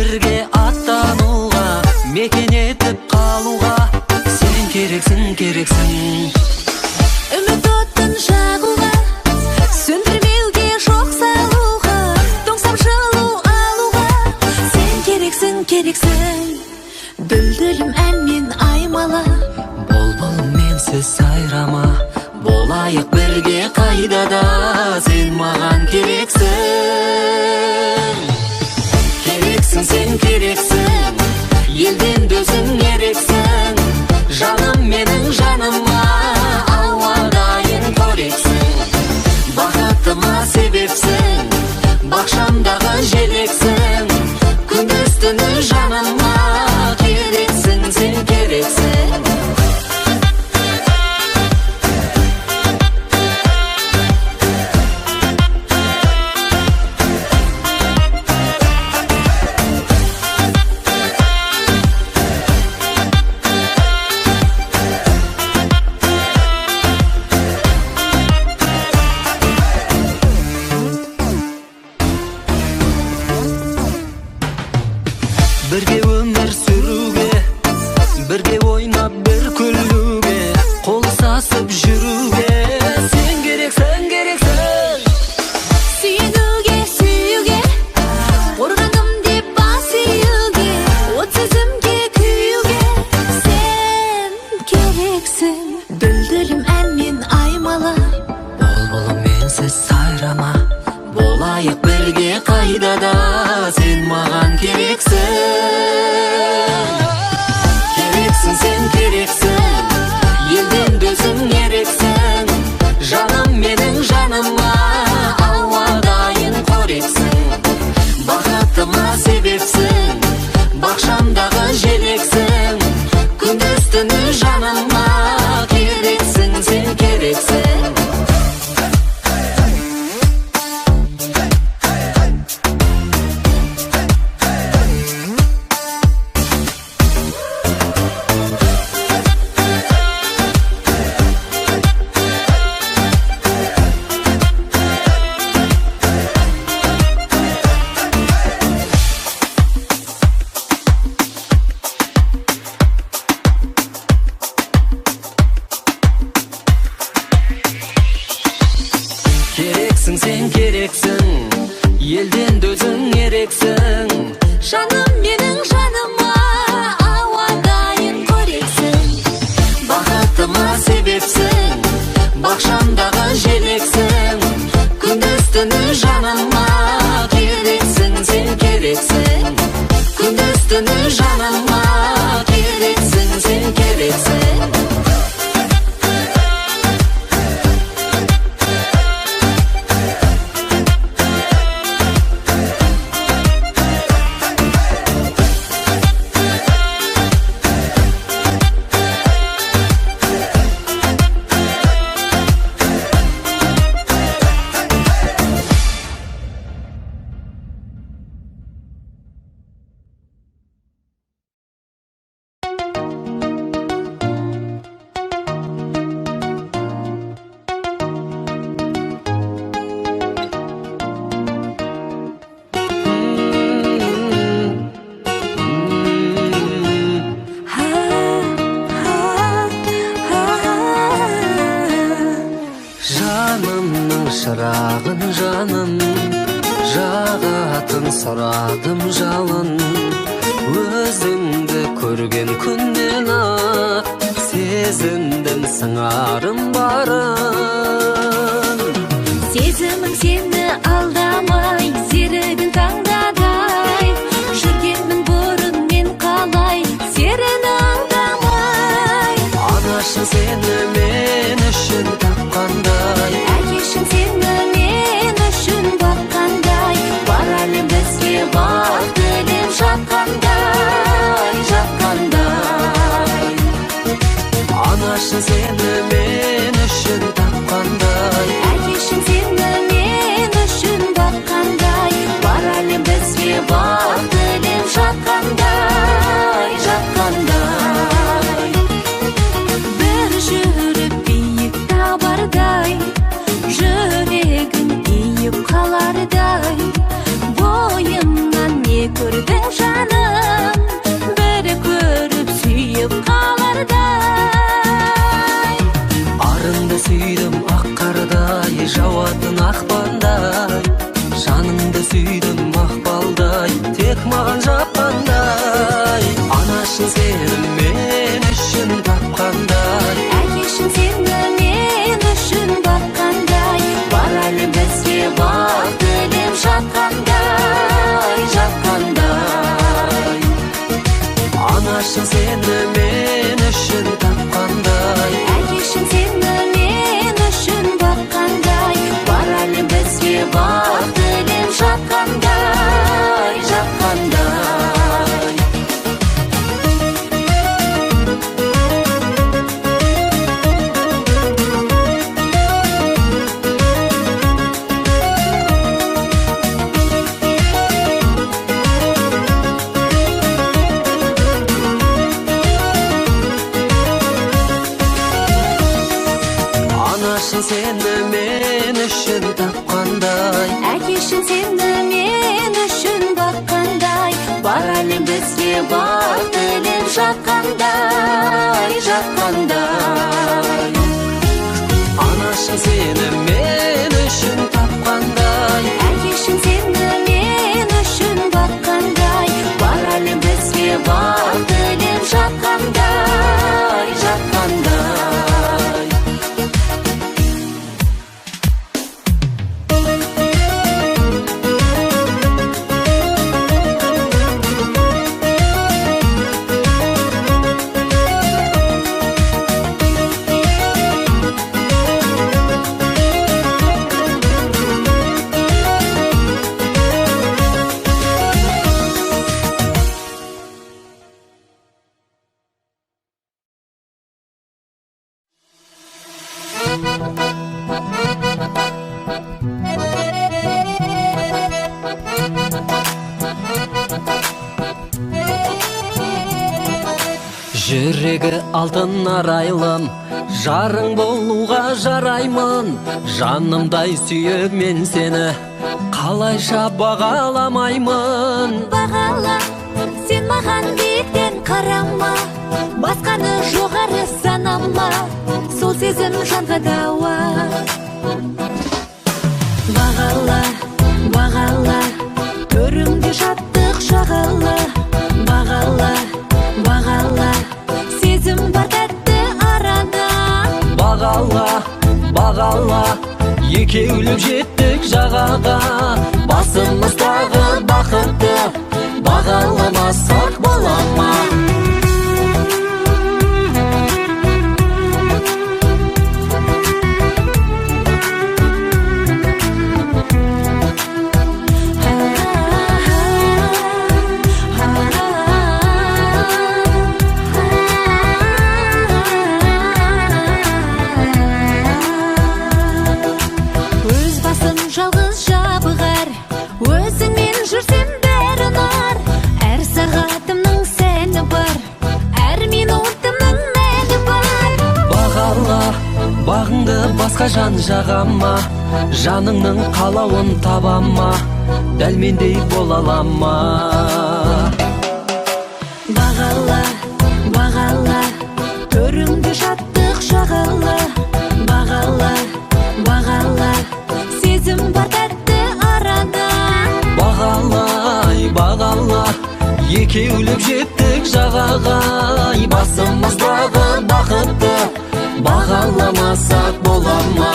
Бірге аттануға, мекен етіп қалуға. Сен керексің, керексің. Үміт отын жағуға, сөндірмеуге, жоқ салуға, тоңсам жылу алуға. Сен керексің, керексің. Дүлдүлім ән мен аймала, Бұлбұл менсіз сайрама. Болайық бірге қайда да, сен маған керексің. Керексің, сен керексің, елден де өзің ерексің. Жаным менің жаныма ауадайын қорексің. Бақытыма себепсің, бақшамдағы желексің. Күндіз түні жаныма керексің, сен керексің. Бірге өмір сүруге, бірге ойнап, бір күлуге, қол ұстасып жүруге. Сен керексің, керексің. Сүйенуге, сүюге, қорғаным деп бас июге, от сезімге күюге. Сен керексің. Дүлдүлім ән мен аймала, Бұлбұлым менсіз сайрама. Болайық бірге қайда да, сен маған керексің. Керексің, сен керексің, елден де өзің ерексің. Жаным менің жаныма ауадайын қорексің. Бақытыма себепсің, бақшамдағы желексің. Күндіз түні жаныма керексің, сен керексің. Керексің, сен керексің, елден де өзің ерексің. Жаным менің жаныма ауадайын қорексің. Бақытыма себепсің, бақшамдағы желексің. Күндіз түні жаныма керексің, сен керексің. Күндіз түні жаныма керексің, сен керексің. Жанымның шырағын жаным, жағатын сұрадым жалын. Өзіңді көрген күннен ақ сезіндім сыңарым барын. Сезімің сені алдамай, серігін таңдадай. Жүргенмін бұрын мен қалай, серіні аңдамай. Анашым сені мен үшін тапқандай, Әкешім сені мен үшін баққандай. Бар әлем бізге бақ тілеп жатқандай, жатқандай. Анашым сені мен үшін тапқандай, Әкешім сені мен үшін баққандай. Бар әлем бізге бақ тілеп жатқандай, жатқандай. Бір жүріп биік табардай, жүрегің иіп қалардай. Бойымнан не көрдің, жаным? тапқандай. Анашым сені мен үшін тапқандай, Әкешім сені мен үшін баққандай. Бар әлем бізге бақ тілеп жатқандай, жатқандай. Анашым сені мен үшін тапқандай, Әкешім сені мен үшін баққандай. Бар әлем бізге бақ тілеп жатқандай, жатқандай. Анашым сені мен үшін тапқандай, Әкешім сені мен үшін баққандай. Бар әлем бізге бақ тілеп жатқандай, жатқандай. Анашым сені мен үшін тапқандай, Әкешім сені мен үшін баққандай. Бар әлем бізге бақ тілеп жатқандай, жатқандай. Жүрегі алтын арайлым, жарың болуға жараймын. Жанымдай сүйіп мен сені қалайша бағаламаймын. Бағала, сен маған биіктен қарама, басқаны жоғары санама, сол сезім жанға дауа. Бағала, бағала, төріңде шаттық шағала. Бағала, бағала, сезім бар тәтті арада. Бағала, бағала, екеулеп жеттік жағаға. Басымыздағы бақытты бағаламасақ бола ма? Өз басым жалғыз жабығар, өзіңмен жүрсем бәрі ұнар. Әр сағатымның сәні бар, әр минутымның мәні бар. Бағала, бағыңды басқа жан жағама, жаныңның қалауын табама, дәл мендей бола ала ма? Бағала, бағала, төріңде шаттық шағала. Бағала, бағала, сезім бар тәтті арада. Бағалай, бағала, екеулеп жеттік жағаға. Басымыздағы бақытты бағаламасақ бола ма?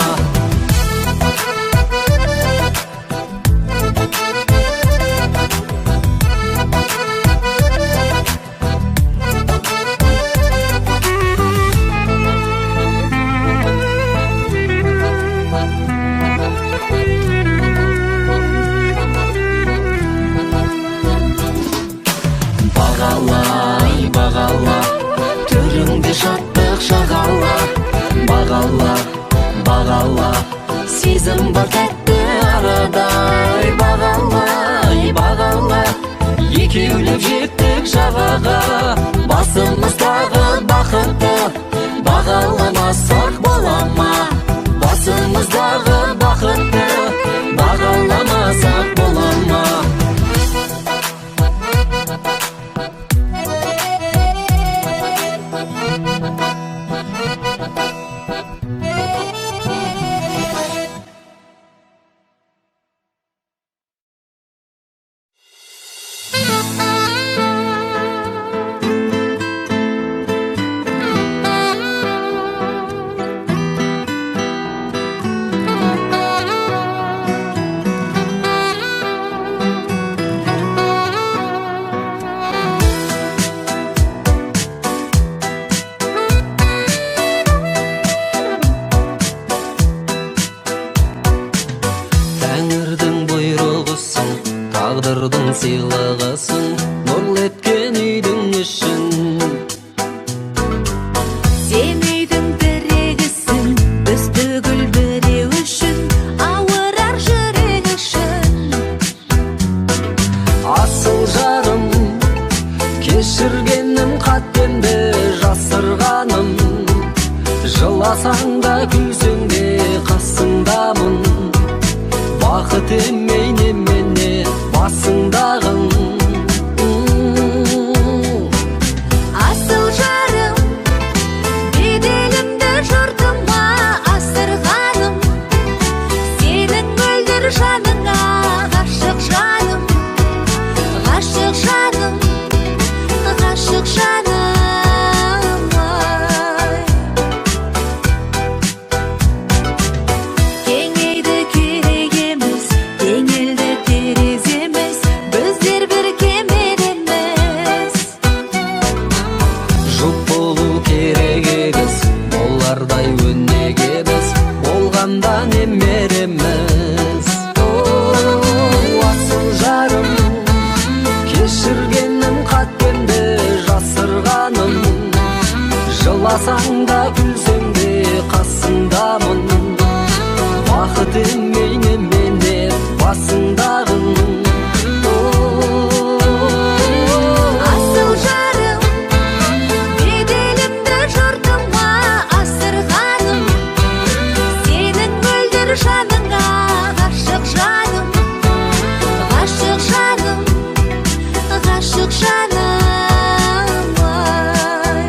Бағалай, бағала, төріңде шаттық шағала. Бағала, бағала, сезім бар тәтті арадай. Бағалай, бағала, екеулеп жеттік жағаға. Басымыздағы бақытты бағаламасақ бола ма? Басымыздағы бақытты бағаламасақ бола ма? Thank you. Тағдырдың сыйлығысың, нұрлы еткен үйдің ішін. Сен үйдің тірегісің, біз түгіл біреу үшін, ауырар жүрек үшін. Асыл жарым, кешіргенім қатемді жасырғаным. Жыласаң да күлсең де қасыңдамын. Бақыт емей немене басыңдағың. Асыл жарым, беделімді жұртыма асырғаным. Сенің мөлдір жаныңа ғашық жаным, ғашық жаным, ғашық жаным ай. Кеңейді керегеміз, теңелді тереземіз, біздер бір кемедеміз. Жұп болу керек егіз, олардай өнеге біз, болғанда немереміз. О, асыл жарым, кешіргенім қатемді жасырғаным. Жыласаң да күлсең де қасыңдамын. Бақыт емей немене басыңдағың. Асыл жарым, беделімді жұртыма асырғаным. Сенің мөлдір жаныңа ғашық жаным, ғашық жаным, ғашық жаным ай.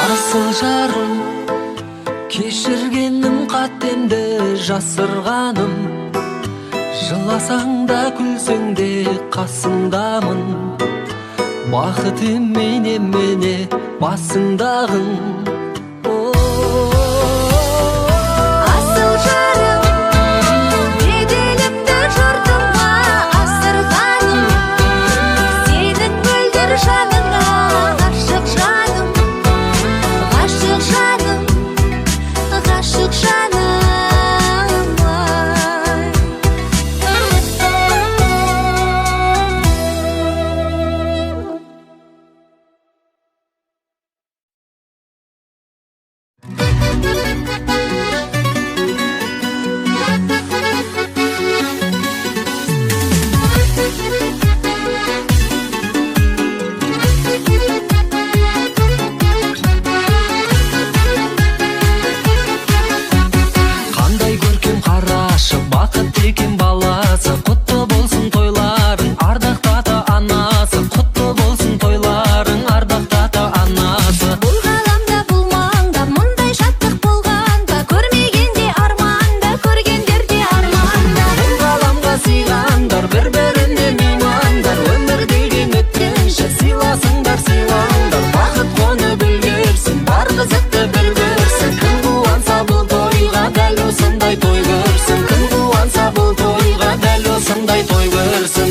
Асыл жарым, кешіргенім қатемді жасырғаным. Жыласаң да күлсең де қасыңдамын. Бақыт емей немене басыңдағың. Асыл жарым, беделімді жұртыма асырғаным. Сенің мөлдір жаныңа ғашық жаным, ғашық жаным, ғашық жаным ай. Қандай көркем қарашы, бақытты екен баласы. Құтты болсын тойларың, ардақты ата анасы. Құтты болсын тойларың, ардақты ата анасы. Бұл ғаламда, бұл маңда мұндай шаттық болғанда, көрмегенде арманда, көргендер де арманда. Бұл ғаламға сыйғандар, бір-біріне меймандар. Өмір деген өткінші, сыйласыңдар, сыйлаңдар. Бақыт қонып үлгерсін, бар қызықты бір көрсін. Кім қуанса бұл тойға, дәл осындай той көрсін. Кім қуанса бұл тойға, дәл осындай той көрсін.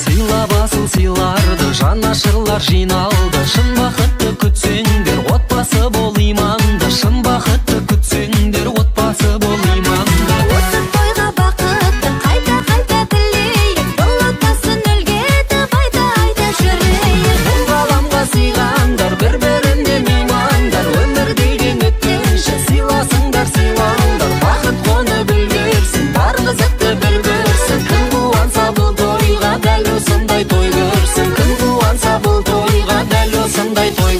Сыйлап асыл сыйларды, жанашырлар жиналды. Шын бақытты күтсеңдер, отбасы бол иманды. Шын бақытты күтсеңдер, отбасы бол иманды. Осы тойға бақытты қайта-қайта тілейік, бұл отбасын үлгі етіп айта-айта жүрейік. Бұл ғаламға сыйғандар, бір-біріне меймандар. Өмір деген өткінші, сыйласыңдар, сыйлаңдар. Бақыт қонып үлгерсін, бар қызықты бір көрсін. Кім қуанса бұл тойға, дәл осындай той көрсін. Кім қуанса бұл тойға, дәл осындай той.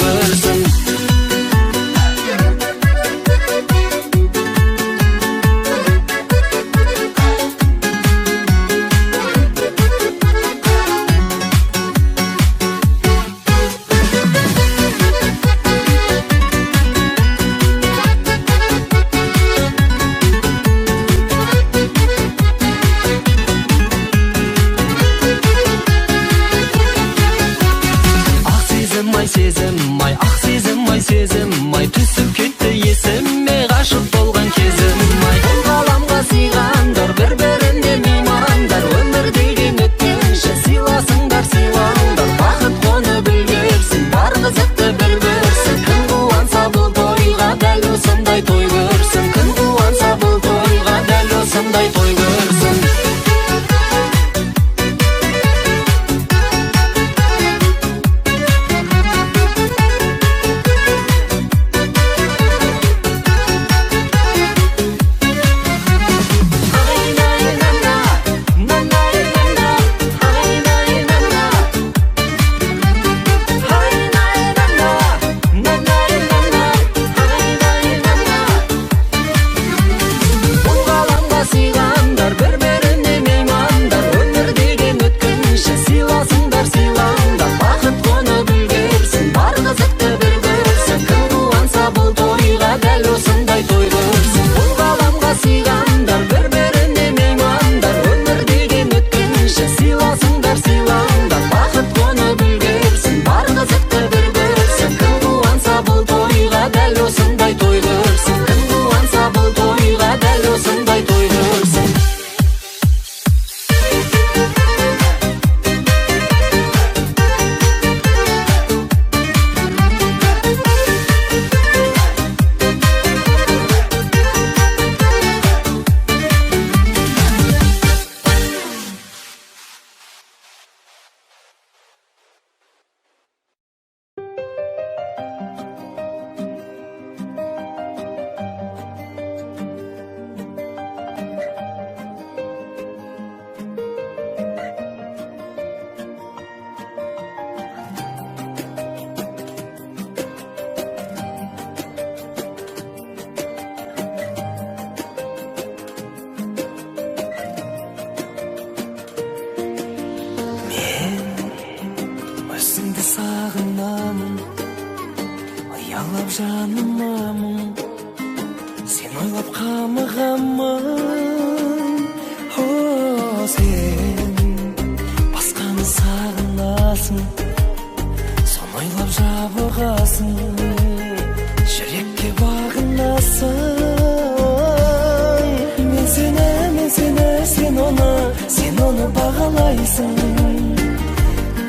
қиялдайсың.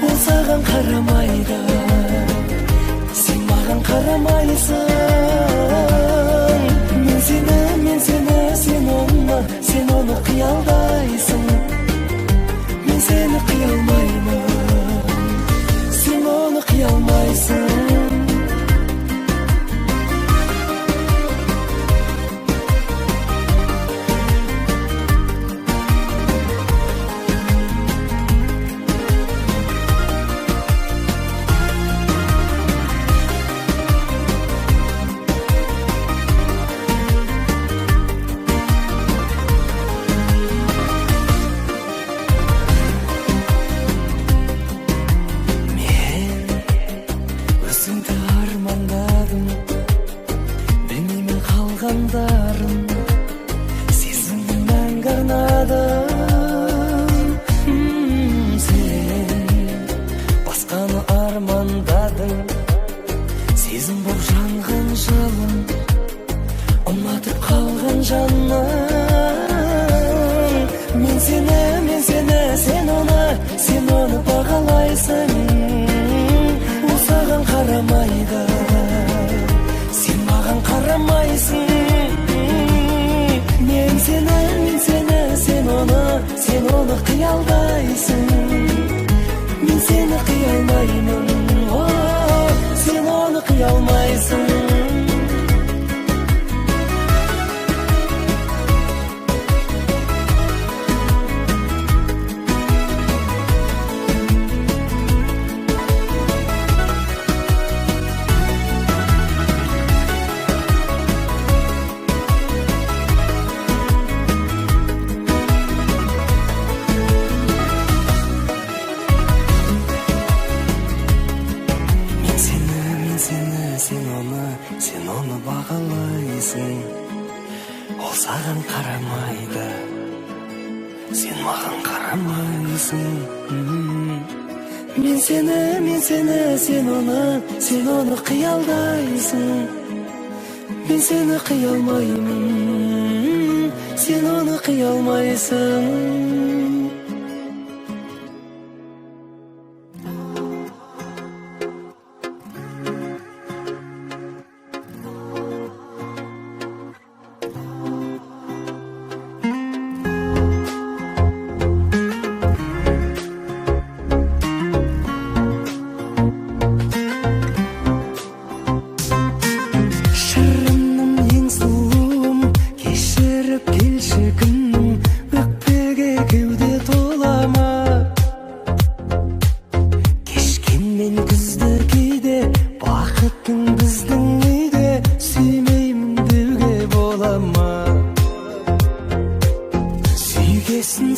Ол саған қарамайды, сен маған қарамайсың. Мен сені, мен сені, сен оны, сен оны қиялдайсың. Мен сені қия алмаймын, сен оны қия алмайсың. Сезімді мәңгі арнадым. Сен басқаны армандадың, сезім боп жанған жалын, ұнатып қалған жаным. Мен сені, мен сені, сен оны, сен оны бағалайсың. Ол саған қарамайды, сен маған қарамайсың. Мен сені, мен сені, сен оны, сен оны қиялдайсың. Мен сені қия алмаймын, сен оны қия алмайсың. Сен оны бағалайсың. Ол саған қарамайды, сен маған қарамайсың. Мен сені, мен сені, сен оны, сен оны қиялдайсың. Мен сені қия алмаймын, сен оны қия алмайсың.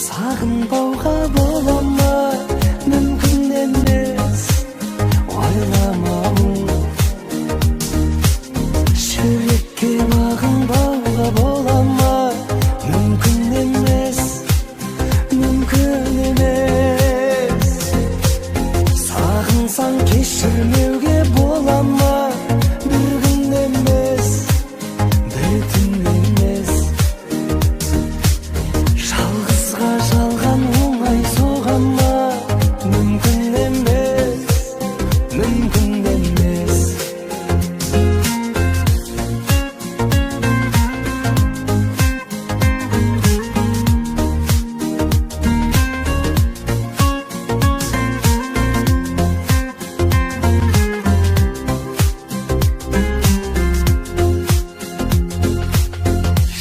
Сағынбауға бола ма? Мүмкін емес ойламауың. Жүрекке бағынбауға бола ма? Мүмкін емес, мүмкін емес. Сағынсаң кешірмеуге бола ма? Бір күн емес, бір түн емес. Жалған оңай соға ма? Мүмкін емес, мүмкін емес.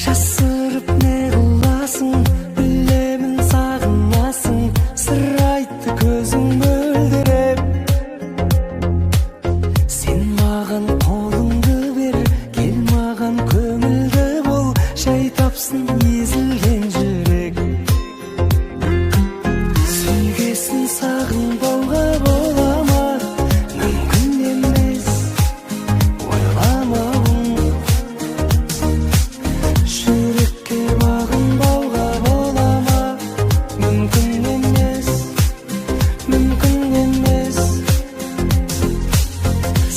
Жасырып не қыласың, білемін сағынасың. Сыр айтты көзің мөлдіреп. Сен маған қолыңды бер, кел маған көңілді бол, жай тапсын езілген жүрек. Сүйгесін сағынбауға бола ма? Мүмкін емес ойламауың. Жүрекке бағынбауға бола ма? Мүмкін емес, мүмкін емес.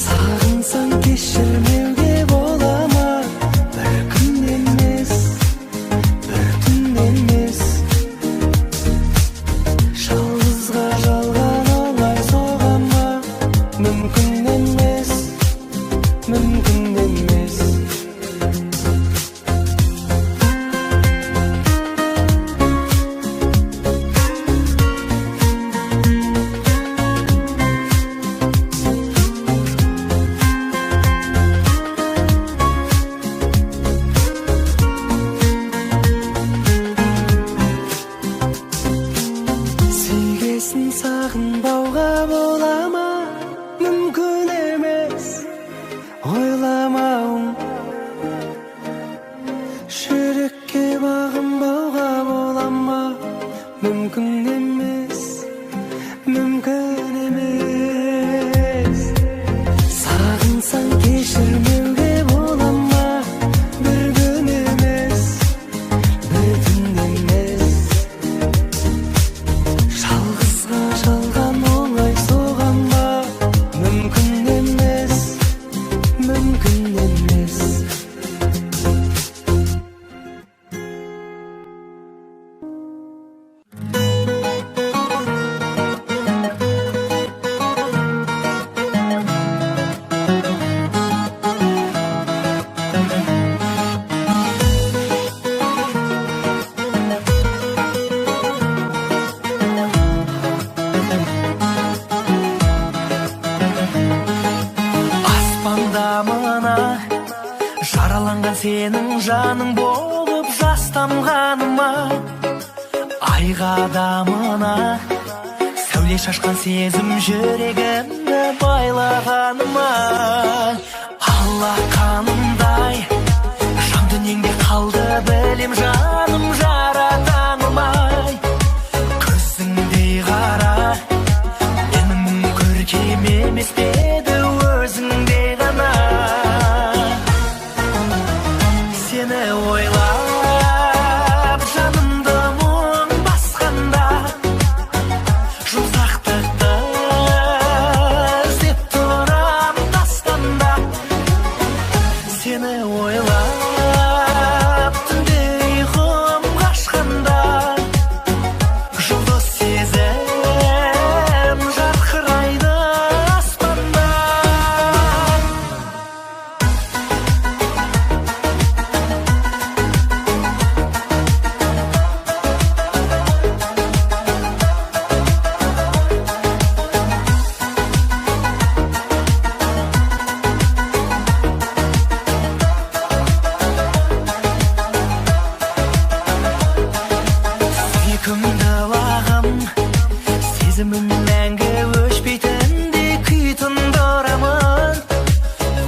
Сағынсаң кешірмеуге бола ма? Бір күн емес, бір түн Сенің жаның болып жастамғаныма, айға дамына сәуле шашқан сезім жүрегімді байлағаныма. Алақанымдай жан дүниеңде қалды білем, жаным жарата алмай. Көзіңдей қара, менің мұң көркем емес пе еді өзіңдей ғана. Сені ойлап жанымды мұң басқанда, жұмсақтықты іздеп тұрам тастанда. Сені ойлап түнде ұйқым қашқанда, жұлдыз сезім жарқырайды аспанда. Сүйкімді лағым, сезімім мәңгі өшпейтіндей күй тындырамын.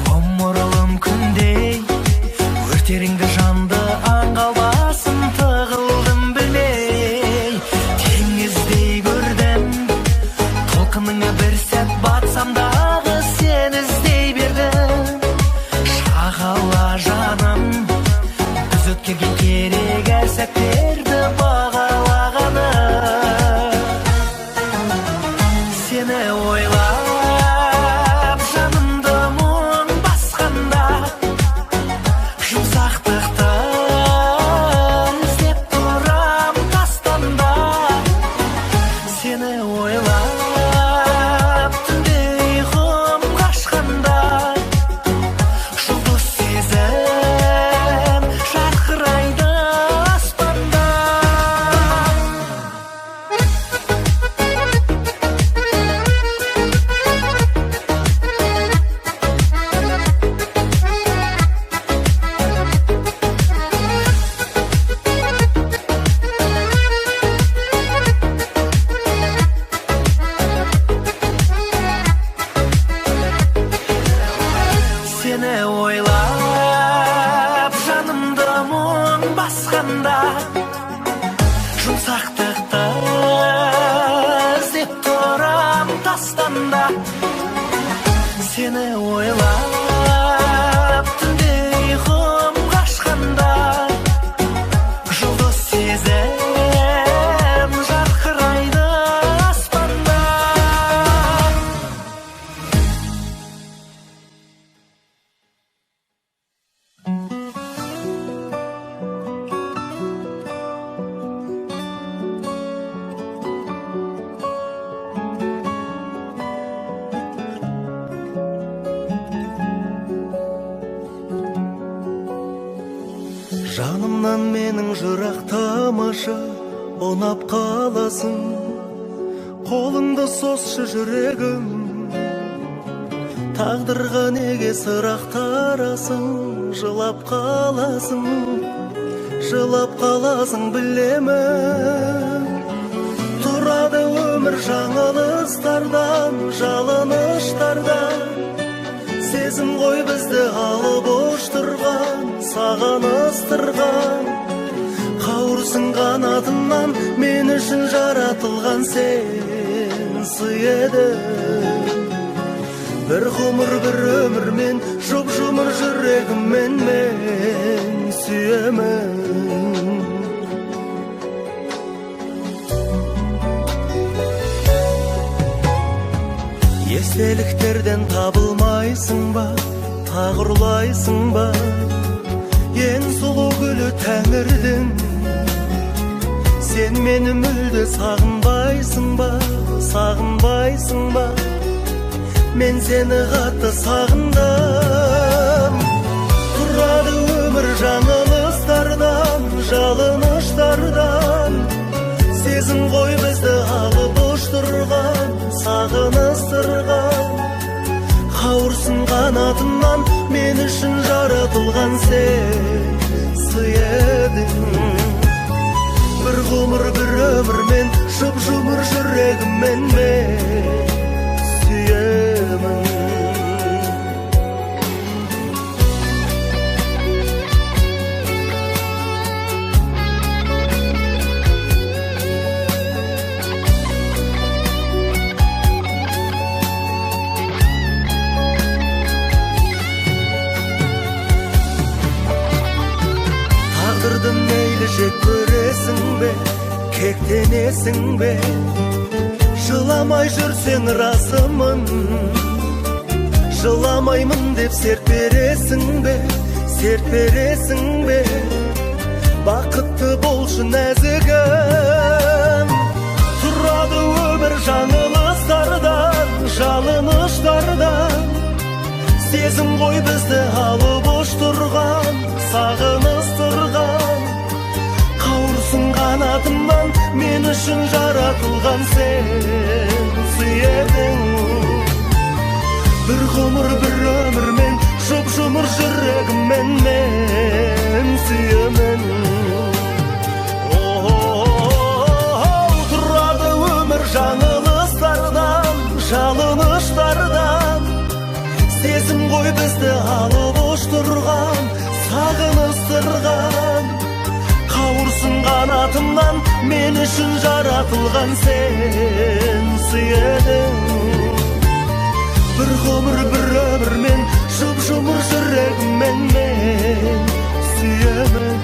Ғұмырлым күндей өртеріңді жанды аңғал басым тығылдым білмей. Теңіздей көрдім толқыныңа бір сәт батсам дағы сені іздей бердім. Шағала жаным, біз өткерген керек әр сәттерді бағалағаны. Сені ойлап жанымды мұң басқанда, жұмсақтықты іздеп тұрам тастанда. Сені ойлап түнде ұйқым қашқанда, жұлдыз сезім жарқырайды аспанда. Сені ойлап жанымды мұң басқанда, жұмсақтықты іздеп тұрам тастанда. Сені ойлап түнде ұйқым қашқанда, жұлдыз сезім жарқырайды аспанда. Жанымнан менің жырақтамашы, ұнап қаласың. Қолыңды созшы жүрегім, тағдырға неге сырақтарасың? Жылап қаласың, жылап қаласың білемін. Тұрады өмір жаңылыстардан, жалыныштардан. Сезім ғой бізді алып ұштырған, сағыныстырған. Қауырсын қанатынан мен үшін жаратылған сен сый едің. Бір ғұмыр, бір өмірмен, жұп-жұмыр жүрегіммен мен сүйемін. Естеліктерден табылмайсың ба, тағы ұрлайсың ба? Ең сұлу гүлі тәңірдің, сен мені мүлде сағынбайсың ба, сағынбайсың ба? Мен сені қатты сағындым. Тұрады өмір жаңылыстардан, жалыныштардан. Сезім ғой бізді алып ұштырған, сағыныстырған. Қауырсын қанатынан мен үшін жаратылған. жаратылған сен сый едің. Бір ғұмыр бір өмірмен жұп-жұмыр жүрегіммен мен сүйемін. Тағдырды мейлі жек көресің бе, кектенесің бе, жыламай жүрсең расымын, жыламаймын деп серт бересің бе, серт бересің бе, бақытты болшы нәзігім. Тұрады өмір жаңылыстардан, жалыныштардан, сезім ғой бізді алып ұштырған, сағыныстырған. Қауырсын қанатымнан мен үшін жаратылған сен сый едің. Бір ғұмыр бір өмірмен жұп-жұмыр жүрегіммен мен сүйемін. Тұрады өмір жаңылыстардан, жалыныштардан, сезім ғой бізді алып ұштырған, сағыныстырған. Қауырсын қанатымнан мен үшін жаратылған сен сый едің. Бір ғұмыр бір өмірмен жұп-жұмыр жүрегіммен мен сүйемін.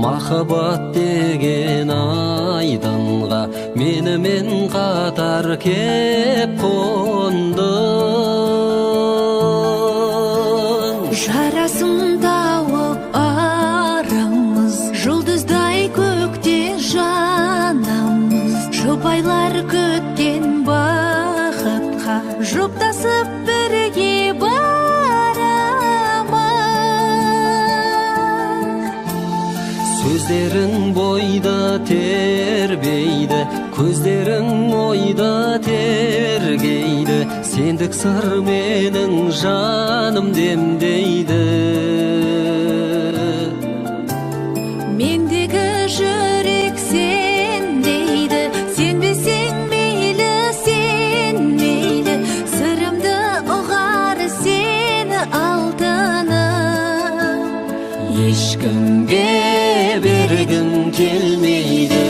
Махаббат деген айдынға менімен қатар кеп қондың. Жарасын тауып арамыз, жұлдыздай көкте жанамыз. Жұбайлар күткен бақытқа жұптасып бірге барамыз. Сөздерің бойды тербейді, көздерің ойды тергейді. Сендік сыр менің жаным демдейді. Мендегі жүрек сен дейді, сенбесең мейлі, сен мейлі. Сырымды ұғар сені алтыным. Ешкімге бергім келмейді.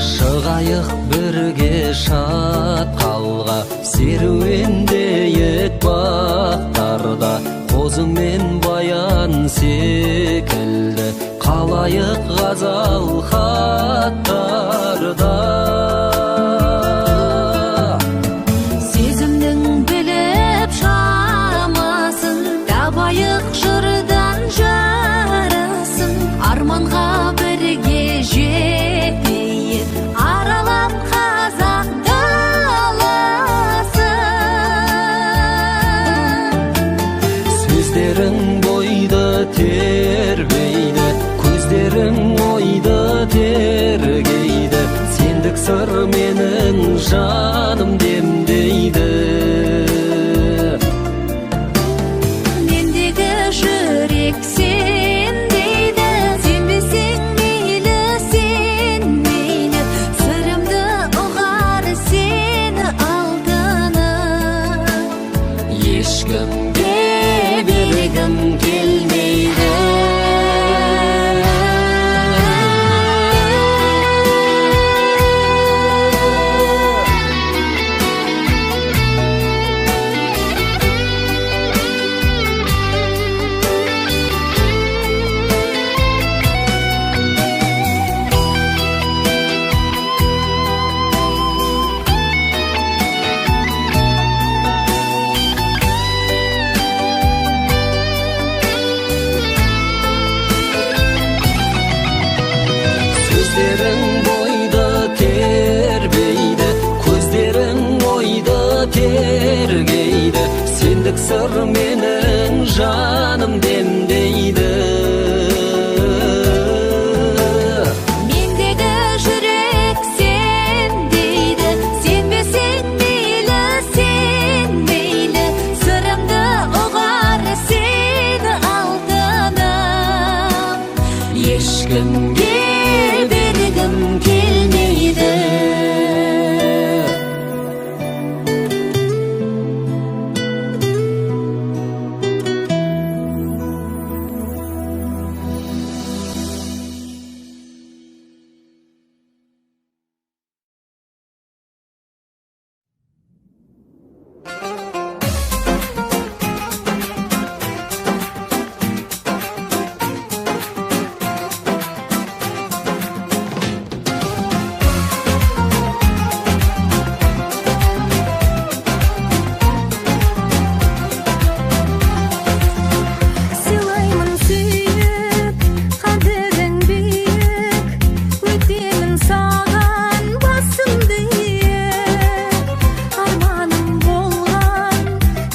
Шығайық бірге шатқалға, серуендейік бақтарда. Қозы мен баян секілді қалайық ғазал хаттарда. Сезімнің біліп шамасын, табайық жырдан жарасын. Арманға бірге жетейік, аралап қазақ даласын. Сөздерің бойды тербейді, көздерің ойды тергейді. Сендік сыр менің жаным демдейді. Мендегі жүрек сен дейді, сенбесең мейлі, сен мейлі. Сырымды ұғар сені алтыным. Ешкімге бергім келмейді. Сөздерің бойды тербейді, көздерің ойды тергейді. Сендік сыр менің жаным демдейді. Мендегі жүрек сен дейді, сенбесең мейлі, сен мейлі. Сырымды ұғар сені алтыным. Ешкімге бергім келмейді. Сыйлаймын сүйіп, қадірің биік, өтемін саған басымды иіп. Арманым болған,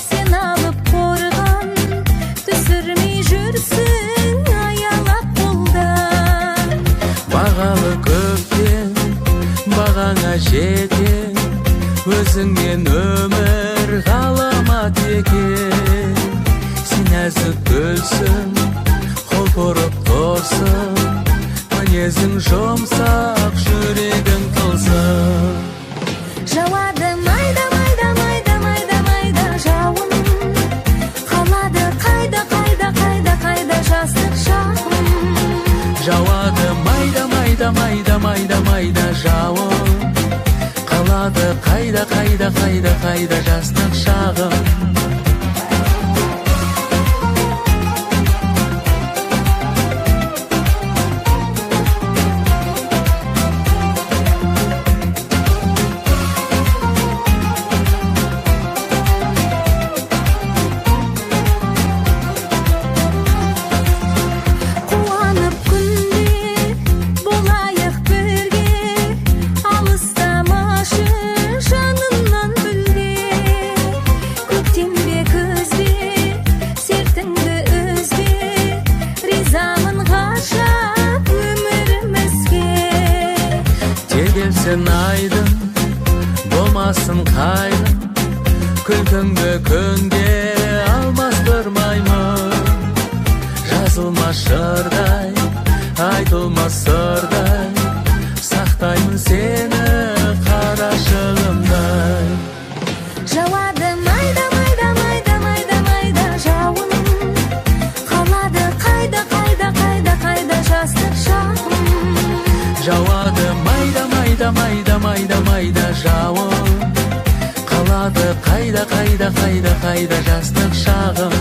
сен алып қорған, түсірмей жүрсің аялап қолдан. Бағалы көптен, бағаңа жетем, өзіңмен өмір ғаламат екен. Сен нәзік гүлсің, құлпырып тұрсың, мінезің жұмсақ, жүрегің тылсым. Жауады майда, майда, майда, майда, майда жауын. Қалады қайда, қайда, қайда, қайда жастық шағым. Жауады майда, майда, майда жауын, қалады қайда, қайда, қайда, қайда жастық шағым. Айдын, болмасын қайдың, күлкіңді күнге алмастырмаймын. Жазылмас жырдай, айтылмас сырдай, сақтаймын сені қарашығымдай. Жауады майда, майда, майда, майда, майда жауын, қалады қайда, қайда, қайда, қайда жастық шағым. Жауады майда, майда, майда, майда, майда жауын, қалады қайда, қайда, қайда, қайда жастық шағым.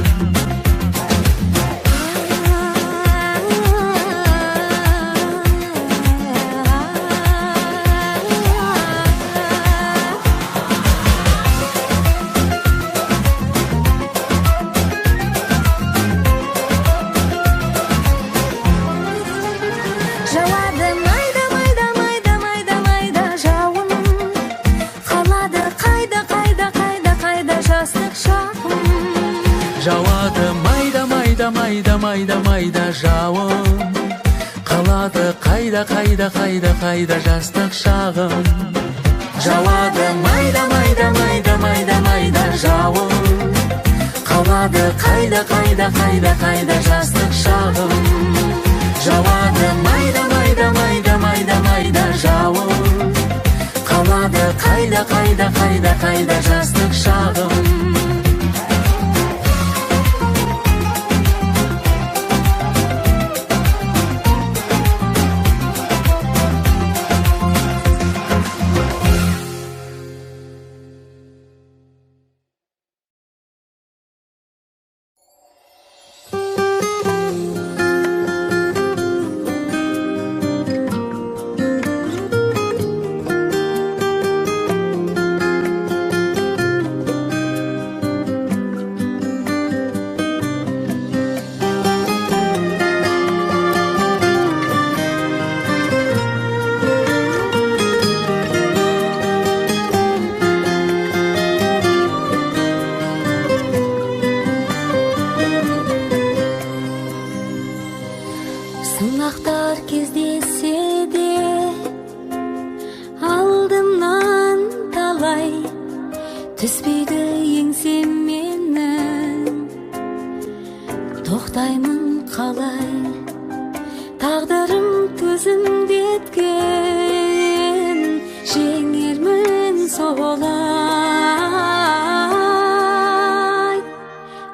Жауады майда, майда, майда, майда, майда жауын, қалады қайда, қайда, қайда, қайда жастық шағым. Жауады майда, майда, майда, майда, майда жауын, қалады қайда, қайда, қайда, қайда жастық шағым. Жауады майда, майда, майда, майда, майда жауын, қалады қайда, қайда, қайда, қайда жастық шағым. Жауады майда, майда, майда, майда, майда жауын, қалады қайда, қайда, қайда, қайда жастық шағым. Сынақтар кездесе де алдымнан талай, түспейді еңсем менің, тоқтаймын қалай, тағдырым төзімдеткен, жеңермін солай.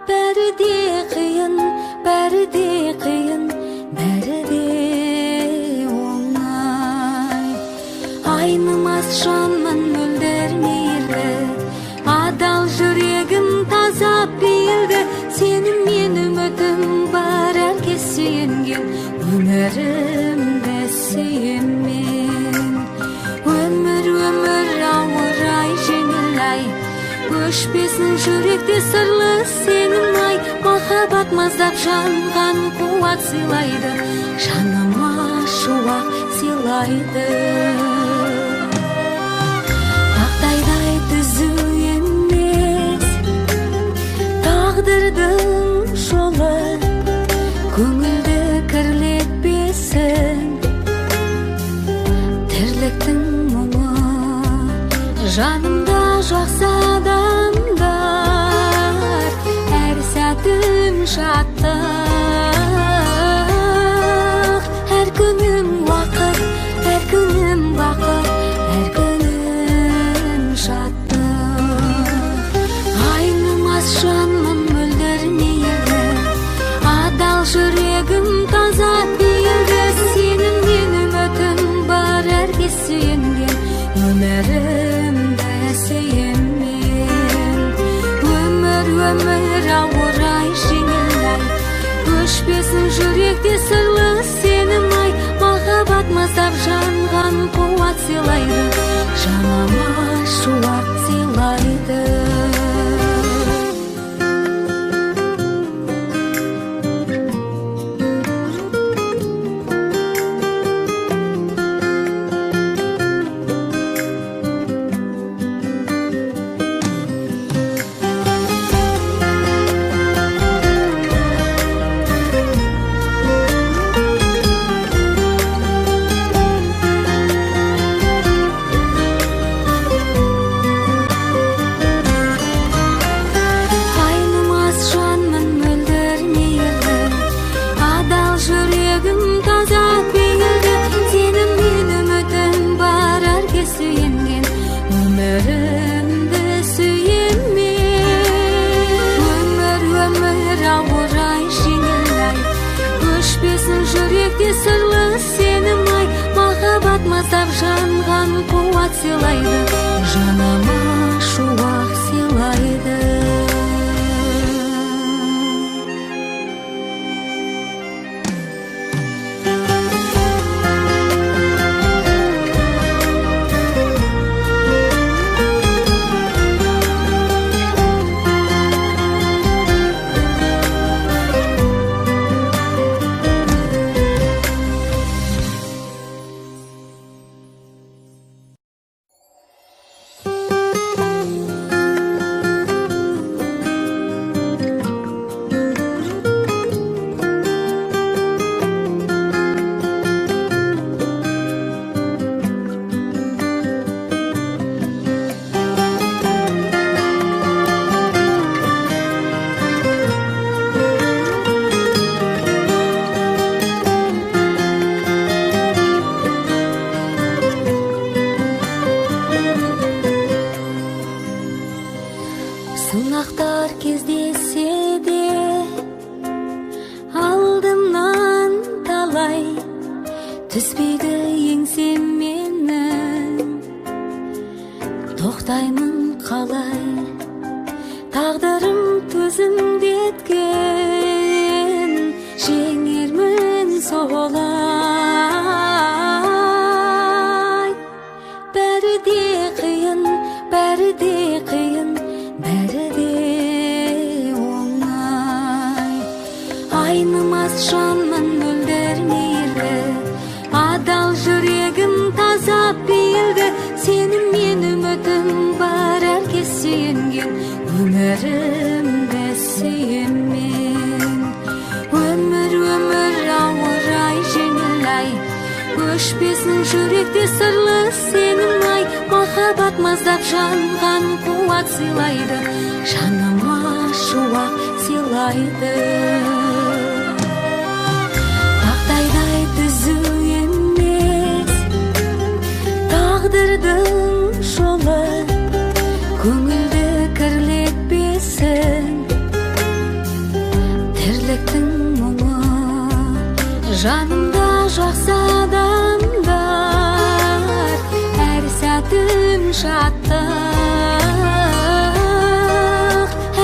Бәрі де қиын, бәрі де қиын, бәрі де оңай. Айнымас жанмын мөлдір мейірлі, адал жүрегім таза пейілді. Сеніммен үмітім бар әркез сүйенген, өмірімді сүйемін. Өмір, өмір ауыр ай, жеңіл ай, өшпесін жүректе сырлы сенім ай. Махаббат маздап жанған қуат сыйлайды, жаныма шуақ сыйлайды. Тақтайдай түзу емес тағдырдың жолы, көңілді кірлетпесін тірліктің мұңы. Жанымда жақсы адамдар, әр сәтім шаттық, әр күнім уақыт, әр күнім бақыт, әр күнім шаттық. Айнымас жанмын мөлдір мейірлі, адал жүрегім таза пейілді. Сенімнен үмітім бар әркез өмір ауыр ай, жеңіл ай, өшпесін жүректе сырлы сенім ай. Махаббат маздап жанған қуат сыйлайды, жаныма шуақ сыйлайды. Жүректе сырлы сенім ай, махаббат маздап жанған қуат сыйлайды, жаныма шуақ сыйлайды. Сынақтар кездесе де алдымнан талай, түспейді еңсем менің, тоқтаймын қалай, тағдырым төзімдеткен, жеңермін солай. Бәрі де қиын, бәрі де қиын, бәрі де оңай. Айнымас жанмын мөлдір мейірлі, адал жүрегім таза пейілді. Сенім мен үмітім бар әркез сүйенген, өмірімді сүйемін. Өмір, өмір ауыр ай, жеңіл ай, өшпесін жүректе сырлы сенім ай. Махаббат маздап жанған қуат сыйлайды, жаныма шуақ сыйлайды. Тақтайдай түзу емес тағдырдың жолы, көңілді кірлетпесін тірліктің мұңы. Жанымда жақсы адамдар, әр сәтім шаттық,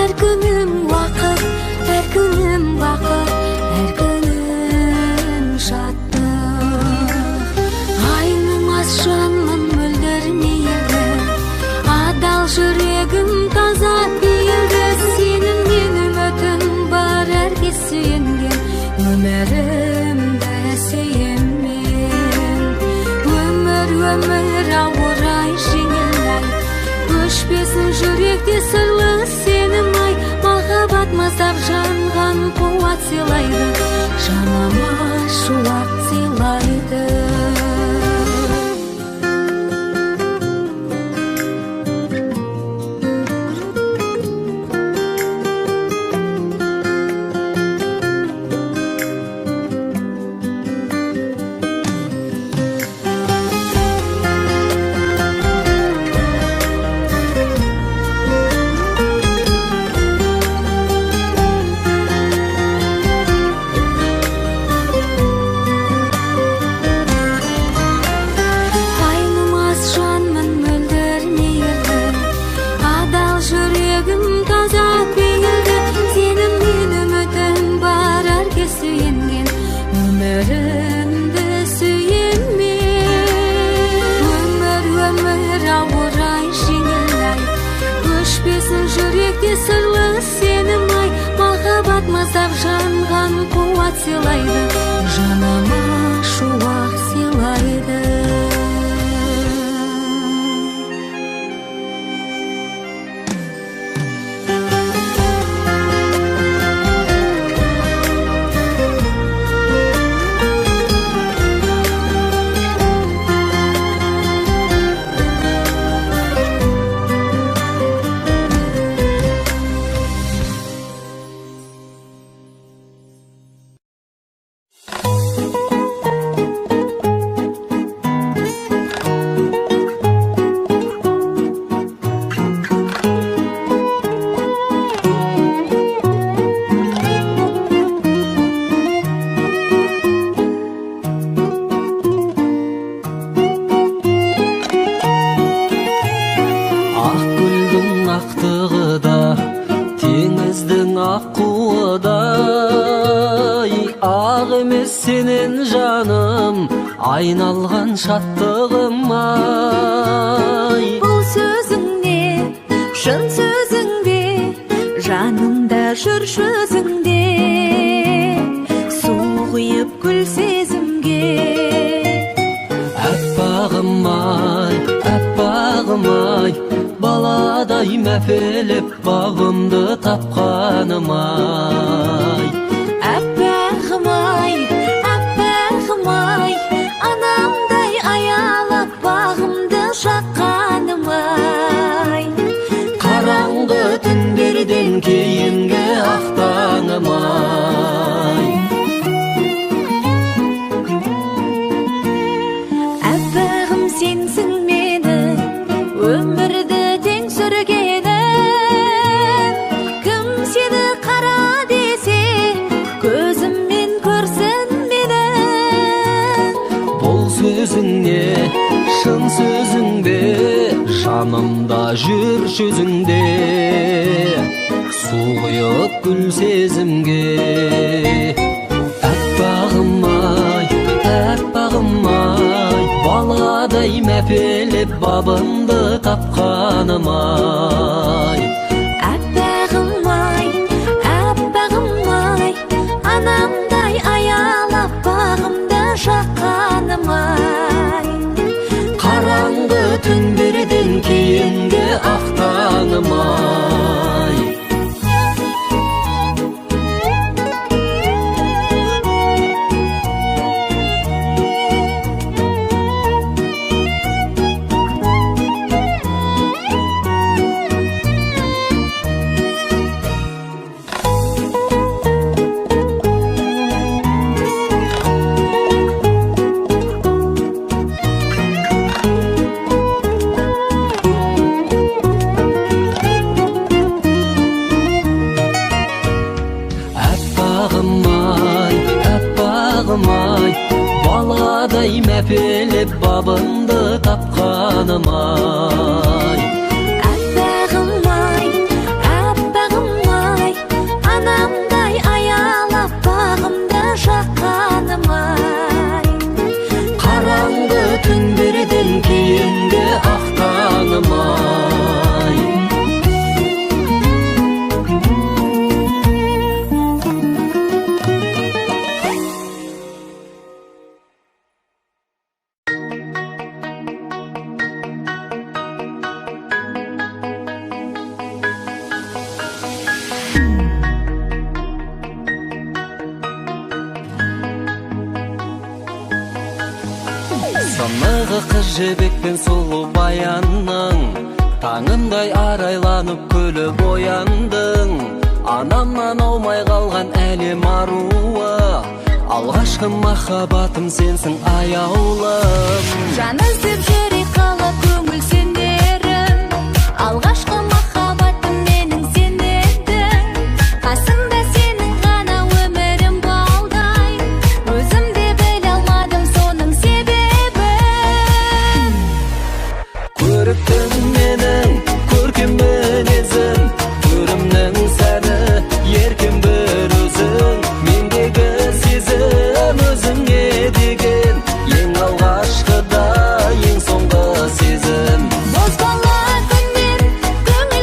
әр күнім уақыт, әр күнім бақыт, әр күнім шаттық. Айнымас жанмын мөлдір мейірлі, адал жүрегім таза пейілді. Сенім мен үмітім бар әркез сүйенген, өмірімді сүйемін. Өмір, өмір ауыр ай, жеңіл ай, өшпесін жүректе сырлы сенім ай. Махаббат маздап жанған қуат сыйлайды, жаныма шуақ сыйлайды. сыйлайды, жаныма шуақ сыйлайды. Айналған шаттығым ай. Бұл сөзің не, шын сөзің бе, жанымда жүр жүзіңде, су құйып гүл сезімге. Әппағым ай, әппағым ай, баладай мәпелеп бабымды тапқаным ай. Әппағым ай, әппағым ай, анамдай аялап бағымды жаққаным ай. Қараңғы түндерден кейінгі ақ таңым ай. Әппағым сенсің мені, өмірді тең сүргенім. Кім сені қара десе, көзіммен көрсін мені. Бұл сөзің не, шын сөзің бе, жанымда жүр жүзіңде, су құйып гүл сезімге. Әппағым ай, әппағым ай, баладай мәпелеп бабымды тапқаным ай. Әппағым ай, әппағым ай, анамдай аялап бағымды жаққаным ай. Қараңғы түндерден кейінгі ақ таңым ай. Баладай мәпелеп бабымды тапқаным ай. Әппағым ай, әппағым ай, анамдай аялап бағымды жаққаным ай. Қараңғы түндерден кейінгі ақ таңым ай. Сынығы қыз жібекпен сұлу баянның, таңындай арайланып күліп ояндың. Анамнан аумай қалған әлем аруы, алғашқы махаббатым сенсің аяулым. Жан іздеп жүрек қалап көңіл сендерім, алғашқы махаббатым менің сен едің. Қасымда сенің ғана өмірім балдай, өзім де біле алмадым соның себебін. Көріктім менің көркем мінезім, көрімнің сәні еркем бір өзің. Мендегі сезім өзіңе деген, ең алғашқы да ең соңғы сезім. Бозбала күннен көңіл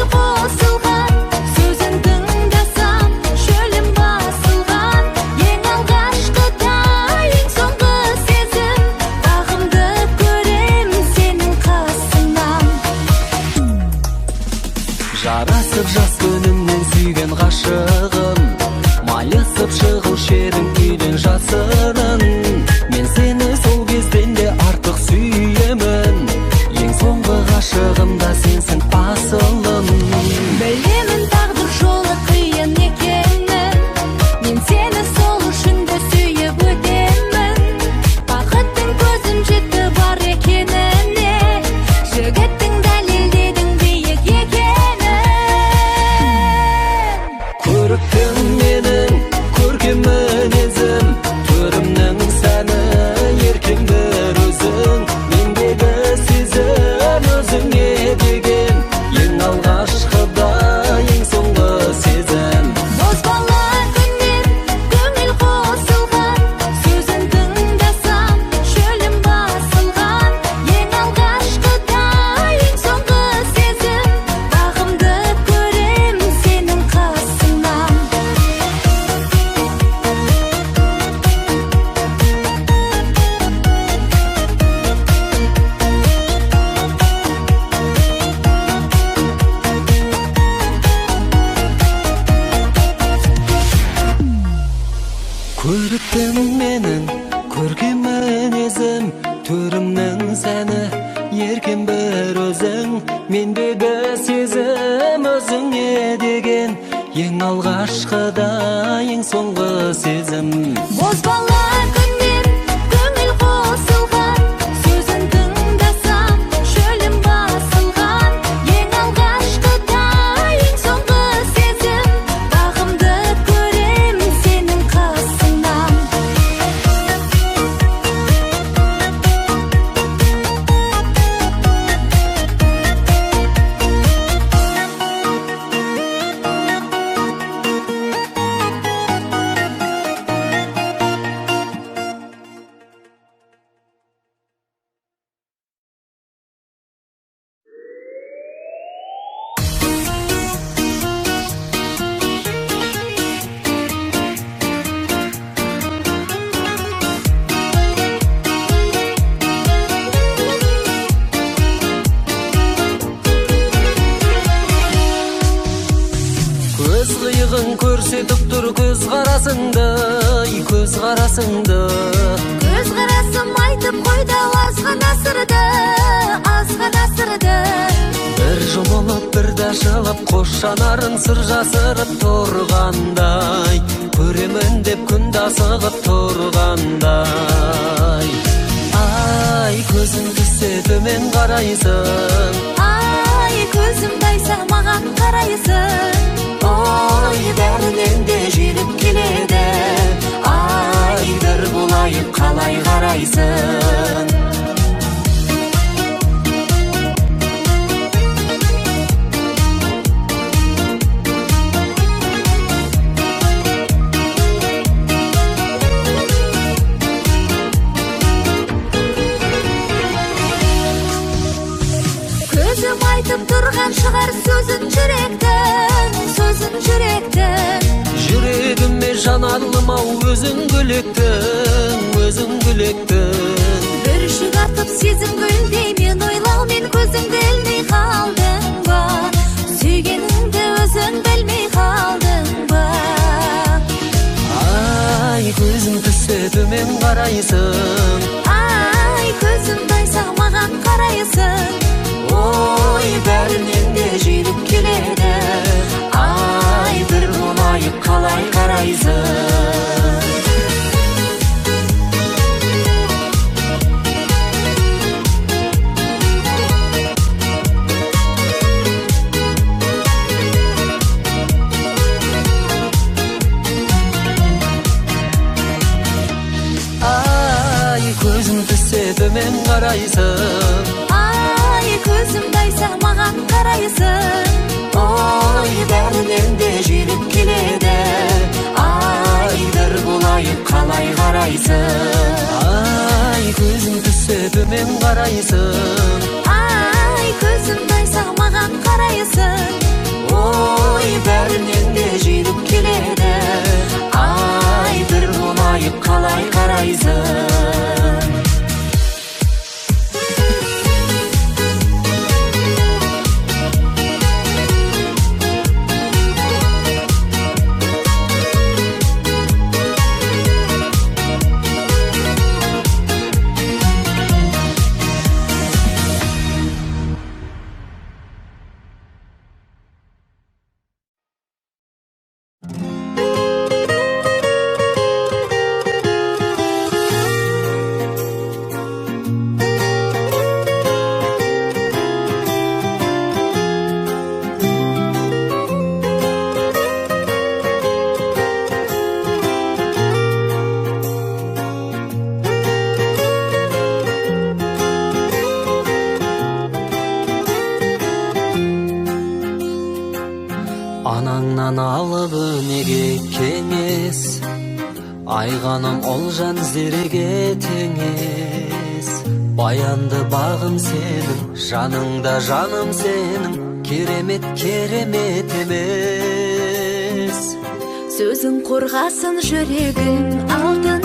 Жігітім менің, көркем мінезім, төрімнің сәні, еркем бір өзің. Мендегі сезім өзіңе деген, ең алғашқыда ең соңғы сезім. Бозбала күннен көңіл қосылған, сөзін тыңдасам шөлім басылған. Ең алғашқыда ең соңғы сезім, бағымды көрем сенің қасыңнан. Көз қиығын көрсетіп тұр көз қарасыңды, көз қарасыңды. Көз қарасым айтып қойды азғана сырды, азғана сырды. Бір жұмылып, бір ашылып, қос жанарын сыр жасырып тұрғандай, көремін деп күнде асығып тұрғандай. Ай, көзің түссе төмен қарайсың, Ай, көзім тайса маған қарайсың. Ой, бәрінен де жүйрік келеді, ай, бір болайық қалай қарайсың. Көзім айтып тұрған шығар сөзін жүректің, сөзін жүректің. Жүрегіме жанарлым ау өзің гүлектің, өзің гүлектің. Бүршік атып сезім гүлдей, мен ойлаумен көзіңді ілмей қалдың ба? Сүйгеніңді өзің білмей қалдың ба? Ай, көзің түссе төмен қарайсың, Ай, көзім тайса маған қарайсың. Ой, бәрінен де жүйрік келеді, ай, бір болайық қалай қарайсың. Ай, көзің түссе төмен қарайсың, Ай, көзім тайса маған қарайсың. Ой, бәрінен де жүйрік келеді, ай, бір болайық қалай қарайсың. Ай, көзің түссе төмен қарайсың, Ай, көзім тайса маған қарайсың. Ой, бәрінен де жүйрік келеді, ай, бір болайық қалай қарайсың. Анаңнан алып өнеге кеңес, айғаным олжан зереге теңес. Баянды бағым сенің, жаныңда жаным сенің, керемет керемет емес. Сөзің қорғасын жүрегің алтын,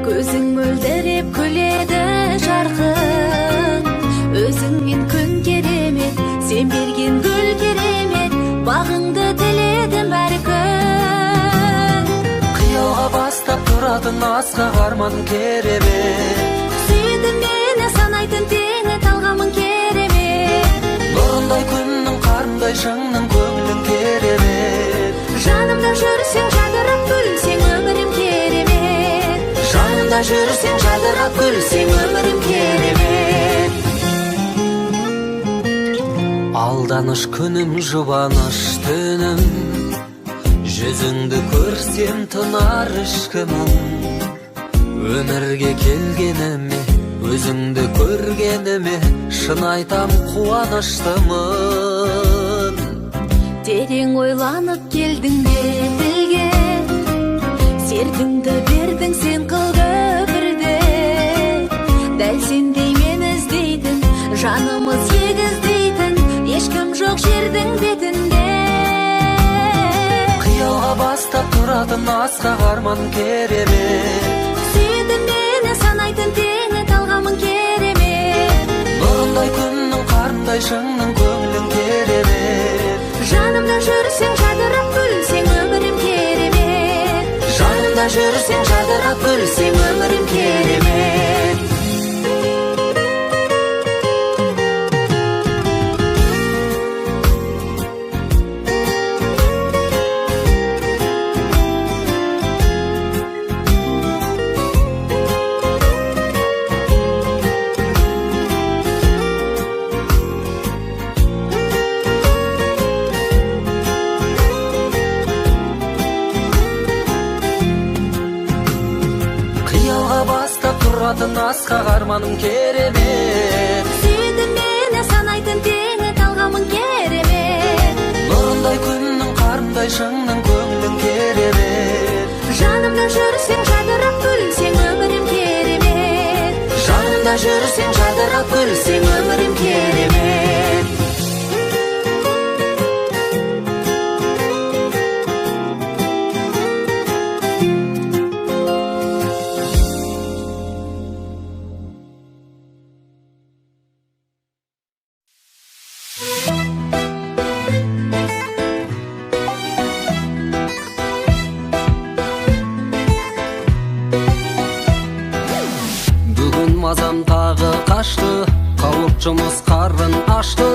көзің мөлдіреп күледі жарқын. Өзіңмен күн керемет, сен берген гүл керемет, бағыңды тіледім әр күн. Қиялға бастап тұратын асқақ арман керемет. Сүйеді мені санайтын теңі талғамың керемет. Нұрындай күннің, қарындай шыңның көңілің керемет. Жанымда жүрсең жадырап күлсең өмірім керемет. Жанымда жүрсең жадырап күлсең өмірім керемет. Алданыш күнім, жұбаныш түнім, жүзіңді көрсем тынар ішкімім. Өмірге келгеніме, өзіңді көргеніме, шын айтам қуаныштымын. Терең ойланып келдің бе тілге, сертіңді бердің сен қыл көпірде. Дәл сендей мен іздейтін, жанымыз егіздейтін, ешкім жоқ жердің бетінде. Қиялға бастап тұратын асқақ арман керемет. Сүйеді мені санайтын теңі талғамың керемет. Нұрындай күннің, қарындай шыңның көңілің керемет. Жанымда жүрсең жадырап күлсең өмірім керемет. Жанымда жүрсең жадырап күлсең өмірім керемет. Асқақ арманым керемет. Сүйеді мені санайтын теңі талғамың керемет. Нұрындай күннің, қарындай шыңның көңілің керемет. Жанымда жүрсең жадырап күлсең өмірім керемет. Жанымда жүрсең жадырап күлсең өмірім керемет. Жұмыс қарын ашты,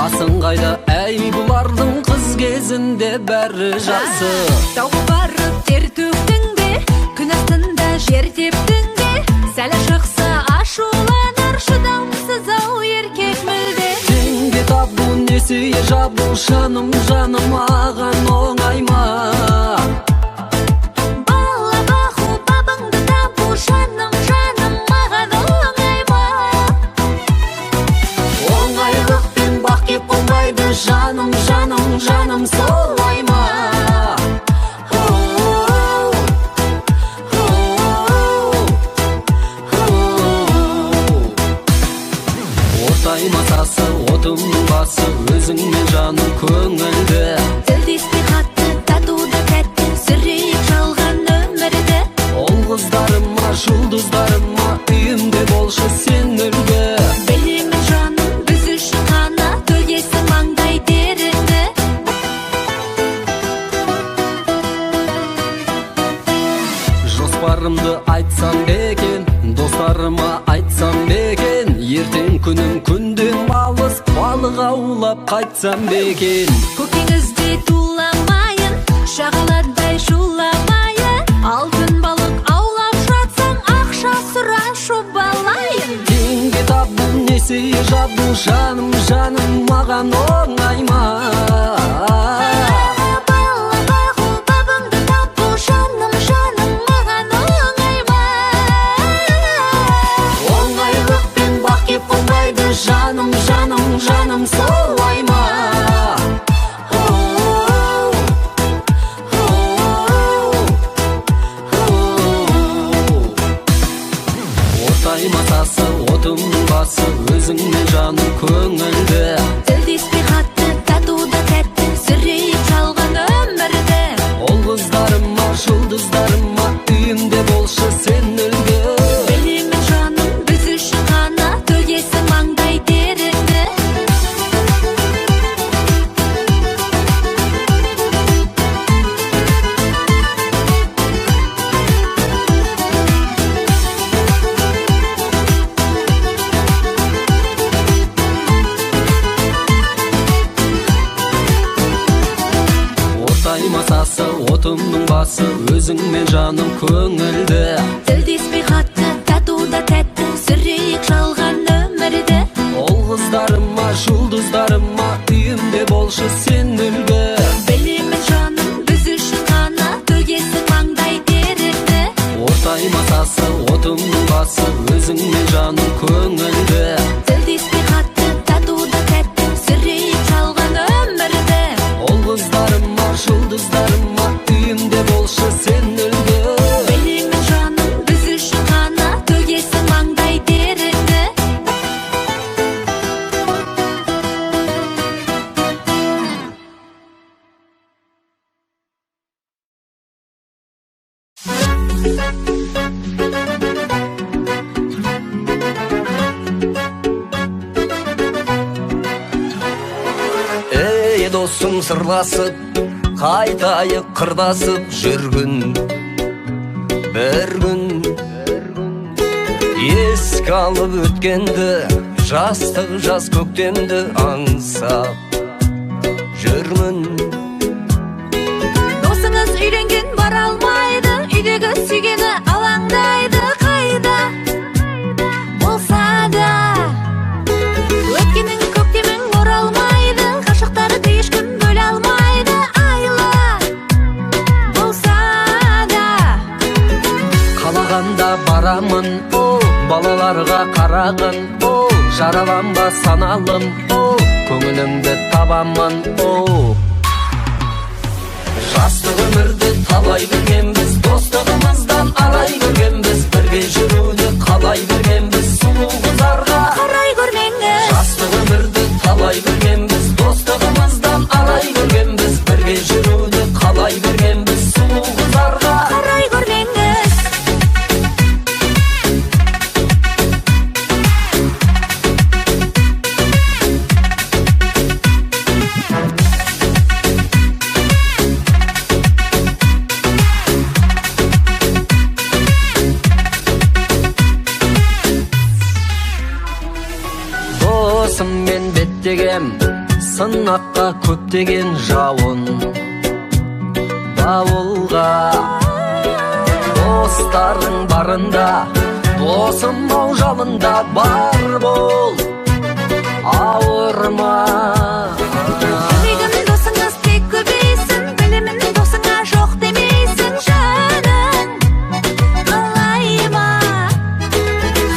асың қайда әй бұлардың қыз кезінде бәрі жақсы. Тауға барып тер төктің бе, күн астында жер тептің бе, сәл ашықса ашуланар шыдамсыз ау еркек мүлде. Теңге табу, несие жабу, жаным, жаным маған оңай ма? Бала бағу, бабыңды табу, жаным, жаным маған оңай ма? Оңайлықпен бақ кеп қонбайды, жаным, жаным, жаным солай ма? Ортай масасы, отымның басы, өзіңмен жаным көңілді. Тілдеспей қатты, тату да тәтті, сүрейік жалған өмірді. Ол қыздарыма, жұлдыздарыма, үйімде болшы сен үлгі. Білемін жаным, біз үшін ғана төгесің маңдай теріңді. Жоспарымды айтсам бекен, достарыма айтсам бекен, ертең күнім күнден алыс, балық аулап қайтсам бекен. Көк теңізде туламайын, шағаладай шуламайын, алтын балық аулап жатсаң, ақша сұра шұбалайын. Теңге табу, несие жабу, жаным, жаным маған оңай ма? Бала бағу, бабыңды табу, жаным, жаным маған оңай ма? Оңайлықпен бақ кеп қонбайды, жаным, жаным, жаным солай ма? Ортай масасы, отымның басы, өзіңмен жаным көңілді. Тілдеспей қатты, тату да тәтті, сүрейік жалған өмірді. Ол қыздарыма, жұлдыздарыма, үйімде болшы сен үлгі. Білемін жаным, біз үшін ғана төгесің маңдай теріңді. басы, өзіңмен жаным көңілді. Тілдеспей қатты, тату да тәтті, сүрейік жалған өмірді. Ол қыздарыма, жұлдыздарыма, үйімде болшы сен үлгі. Білемін жаным, біз үшін ғана төгесің маңдай теріңді. Ортай масасы, отымның басы, өзіңмен жаным көңілді. Тілдеспей қатты, тату да тәтті, сүрейік жалған өмірді. Ол қыздарыма, жұлдыздарыма, үйімде болшы сен үлгі. Білемін жаным, біз үшін ғана төгесің маңдай теріңді. Ей, досым, сырласып, қайтайық қырдасып жүргін бір күн. Еске алып өткенді, жастық жас көктемді аңсап жүрмін. Досыңыз үйленген бара алмайды, үйдегі сүйгені алаңдайды қайда болса да. Өткенің көктемің оралмайды, ғашықтарды ешкім бөле алмайды, айла болса да. Қалағанда барамын, о, балаларға қарағын, о, жараланба саналым, о, көңіліңді табамын, о. Жастық өмірді талай білгенбіз, достығымыздан арай көргенбіз, бірге жүруді қалай бергенбіз, сұлу қыздарға қарай көрмеңіз. Жастық өмірді талай білгенбіз, достығымыздан арай көргенбіз, бірге жүруді қалай бергенбіз, сұлу қыздарға қарай көрмеңіз. Досыммен беттегем, сынаққа көптеген жауын дауылға. Достарың барында, досым ау жалында, бар бол, ауырма. Тілегім досыңыз тек көбейсін, білемін досыңа жоқ демейсің, жаның қалай ма?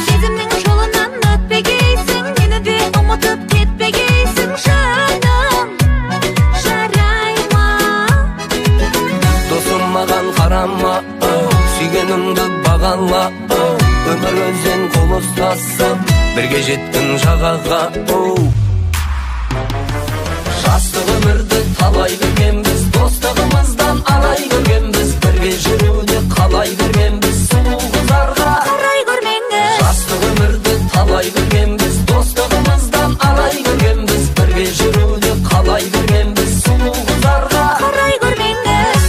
Сезімнің жолынан өтпегейсің, мені де ұмытып кетпегейсің, жаным жарай ма? Досым маған қарама, оу, сүйгенімді бағала, оу, өмір өзен қол ұстасып, бірге жеттің жағаға, оу. Жастық өмірді талай білгенбіз, достығымыздан арай көргенбіз, бірге жүруді қалай бергенбіз, сұлу қыздарға қарай көрмеңіз. Жастық өмірді талай білгенбіз, достығымыздан арай көргенбіз, бірге жүруді қалай бергенбіз, сұлу қыздарға қарай көрмеңіз.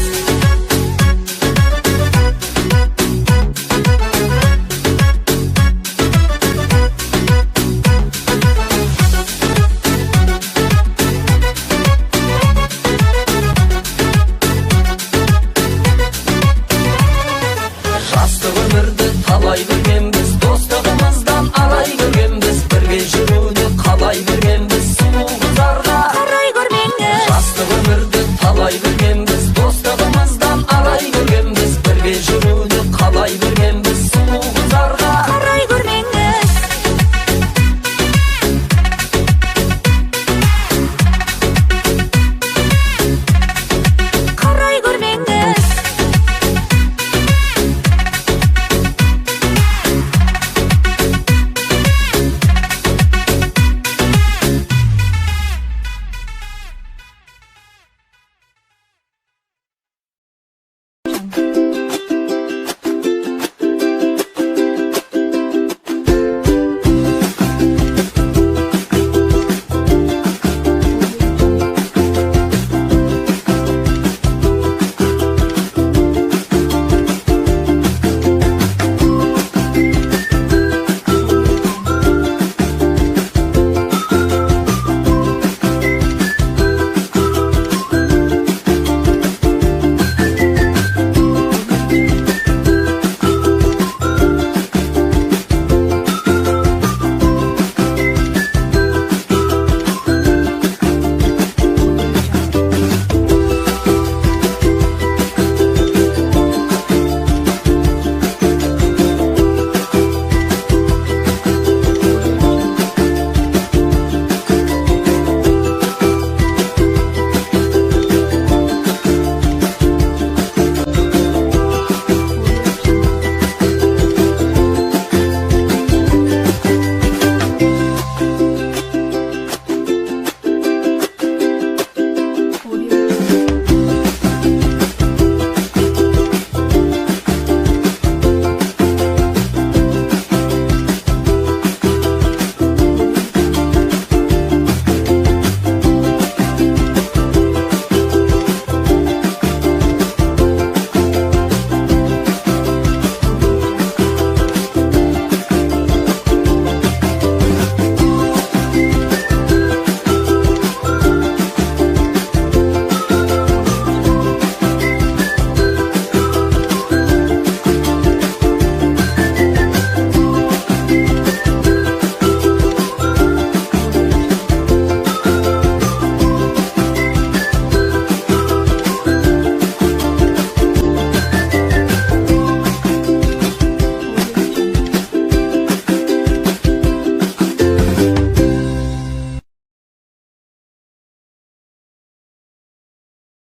Жастық өмірді талай білгенбіз.